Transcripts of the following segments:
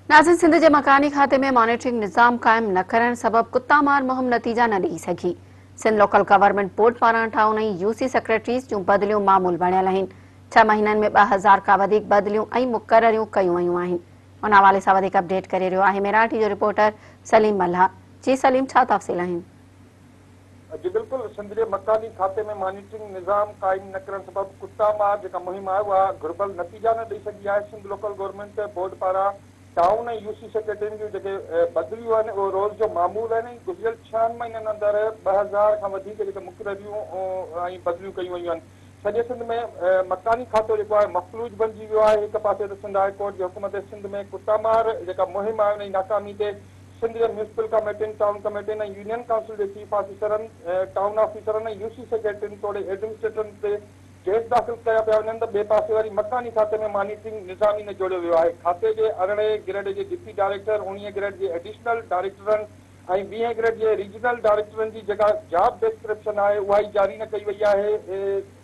ناظرين سنڌ جي مڪاني کاتي ۾ مانيٽرنگ نظام قائم نه ڪرڻ سبب ڪتا مار مهم نتيجا نه ڏئي سگهي. سنڌ لوڪل گورنمينٽ بورڊ پاران ٽائون ۽ يو سي سيڪريٽريز جون بدليون معمول بڻيل آهن. ڇهه مهينن ۾ 2000 کان وڌيڪ بدليون ۽ مقرريون ڪيون ويون آهن. ان حوالي سان وڌيڪ اپڊيٽ ڪري رهيو آهي ميراٺي جو رپورٽر سليم ملاح. جي سليم ڇا تفصيل آهن؟ جي بلڪل سنڌ جي مڪاني کاتي ۾ مانيٽرنگ نظام قائم نه ڪرڻ سبب ڪتا مار جيڪا مهم آهي اها گهربل نتيجا نه ڏئي سگهي آهي، سنڌ لوڪل گورنمينٽ بورڊ پاران ٽائون ۽ يو سي سيڪريٽرين جون جيڪي بدليون آهن اهي روز جو معمول آهن ۽ گذريل ڇهن مهينن اندر 2000 کان وڌيڪ جيڪي مقرريون ۽ بدليون ڪيون ويون آهن سڄي سنڌ ۾ مڪاني کاتو جيڪو آهي مفلوج بنجي ويو آهي هڪ پاسي ته سنڌ هاء ڪورٽ جي حڪم تي سنڌ ۾ ڪتا مار جيڪا مهم آهي ان جي ناڪامي تي سنڌ جي ميونسپل ڪميٽين، ٽائون ڪميٽين ۽ يونين ڪائونسل جي چيف آفيسرن، ٽائون آفيسرن ۽ يو سي سيڪريٽرين توڙي ايڊمنسٽريٽرن تي ڪيس داخل ڪيا پيا وڃن ته ٻئي پاسي وري مڪاني کاتي ۾ مانيٽرنگ نظام ئي نه جوڙيو ويو آهي. کاتي جي ارڙهين گريڊ جي ڊپٽي ڊائريڪٽر، اوڻيهين گريڊ جي ايڊيشنل ڊائريڪٽرن ۽ ويهين گريڊ جي ريجنل ڊائريڪٽرن جي جيڪا جاب ڊيسڪرپشن آهي اها ئي جاري نه ڪئي وئي آهي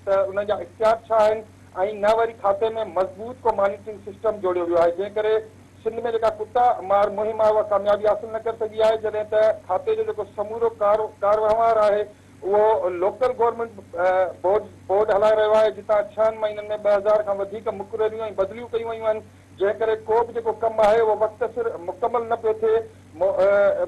ته انهن جا اختيار ڇا آهن ۽ نه وري کاتي ۾ مضبوط ڪو مانيٽرنگ سسٽم جوڙيو ويو آهي جنهن ڪري سنڌ ۾ جيڪا ڪتا مار مهم آهي اها ڪاميابي حاصل نه ڪري سگهي آهي جڏهن ته کاتي جو جيڪو سمورو ڪار وهنوار آهي اهو لوڪل گورنمينٽ بورڊ بورڊ هلائي رهيو آهي جتان ڇهن مهينن ۾ 2000 کان وڌيڪ مقرريون ۽ بدليون ڪيون ويون آهن جنهن ڪري ڪو به جيڪو ڪم آهي اهو وقت سر مڪمل نه پيو ٿئي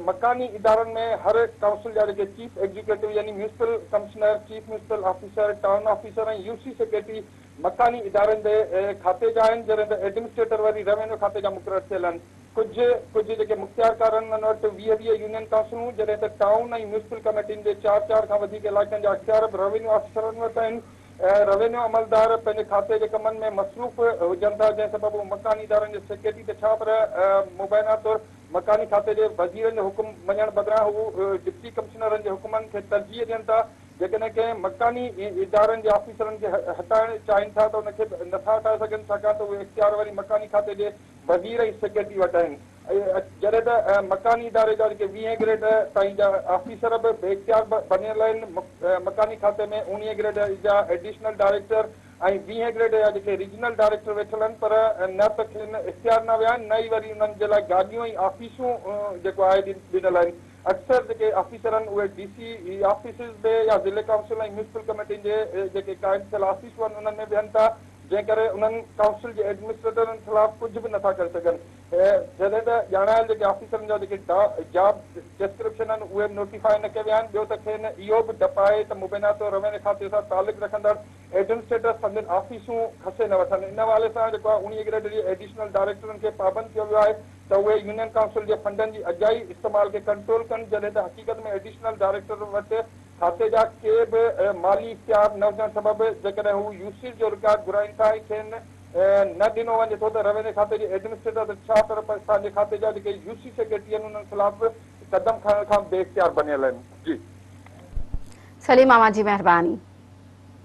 مڪاني ادارن ۾ هر ڪائونسل جا جيڪي چيف ايگزيڪيوٽو يعني municipal commissioner, chief municipal officer, town officer ۽ U C secretary مڪاني ادارن جي کاتي جا آهن، جڏهن ته ايڊمنسٽريٽر وري روينيو کاتي جا مقرر ٿيل آهن. ڪجهه ڪجهه جيڪي مختيارڪار آهن انهن وٽ 20 20 يونين ڪائونسلون، جڏهن ته ٽائون ۽ ميونسپل ڪميٽين جي چار چار کان وڌيڪ علائقن جا اختيار به روينيو آفيسرن وٽ آهن. روينيو عملدار پنهنجي کاتي جي ڪمن ۾ مصروف هجن ٿا، جنهن سبب هو مڪاني ادارن جي سيڪريٽري ته ڇا پر مبينا طور مڪاني کاتي جي وزيرن جو حڪم مڃڻ بدران هو ڊپٽي ڪمشنرن جي حڪمن کي ترجيح ڏين ٿا. جيڪڏهن ڪنهن مڪاني ادارن جي آفيسرن کي هٽائڻ چاهين ٿا ته ان کي به نٿا هٽائي سگهن ڇاڪاڻ ته اهي اختيار وري مڪاني کاتي جي وزير ۽ سيڪريٽري وٽ آهن جڏهن ته مڪاني اداري جا جيڪي ويهين گريڊ تائين جا آفيسر به بي اختيار بنيل آهن مڪاني کاتي ۾ اوڻيهين گريڊ جا ايڊيشنل ڊائريڪٽر ۽ ويهين گريڊ جا جيڪي ريجنل ڊائريڪٽر ويٺل آهن پر نه ته کين اختيار ڏنا ويا آهن نه ئي وري انهن جي لاء گاڏيون ۽ آفيسون جيڪو آهي ڏنل آهن اڪثر جيڪي آفيسر آهن اهي ڊي سي آفيسز ۾ يا ضلعي ڪائونسل ۽ ميونسپل ڪميٽين جي جيڪي قائم ٿيل آفيسون آهن انهن ۾ ويهن ٿا جنهن ڪري انهن ڪائونسل جي ايڊمنسٽريٽرن خلاف ڪجهه به نٿا ڪري سگهن جڏهن ته ڄاڻايل جيڪي آفيسرن جا جيڪي جاب ڊسڪرپشن آهن اهي به نوٽيفائي نه ڪيا ويا آهن ٻيو ته کين اهو به ڊپ آهي ته مبينا طور روينيو کاتي سان تعلق رکندڙ ايڊمنسٽريٽر سندن آفيسون کسي نه وٺن ان حوالي سان جيڪو آهي اوڻيهه گريڊ جي ايڊيشنل ڊائريڪٽرن کي پابند ڪيو ويو آهي ته اهي يونين ڪائونسل جي فنڊن جي اجائي استعمال کي ڪنٽرول ڪن جڏهن ته حقيقت ۾ ايڊيشنل ڊائريڪٽر وٽ کاتي جا ڪي به مالي اختيار نه هجڻ سبب جيڪڏهن هو يوسيز جو رڪارڊ گهرائين ٿا ۽ کين نه ڏنو وڃي ٿو ته روينيو کاتي جي ايڊمنسٽريٽر ته ڇا پر پنهنجي کاتي جا جيڪي يوسي سيڪريٽري آهن انهن خلاف به قدم کڻڻ کان بي اختيار بنيل آهن. جي. سليم اوهان جي مهرباني.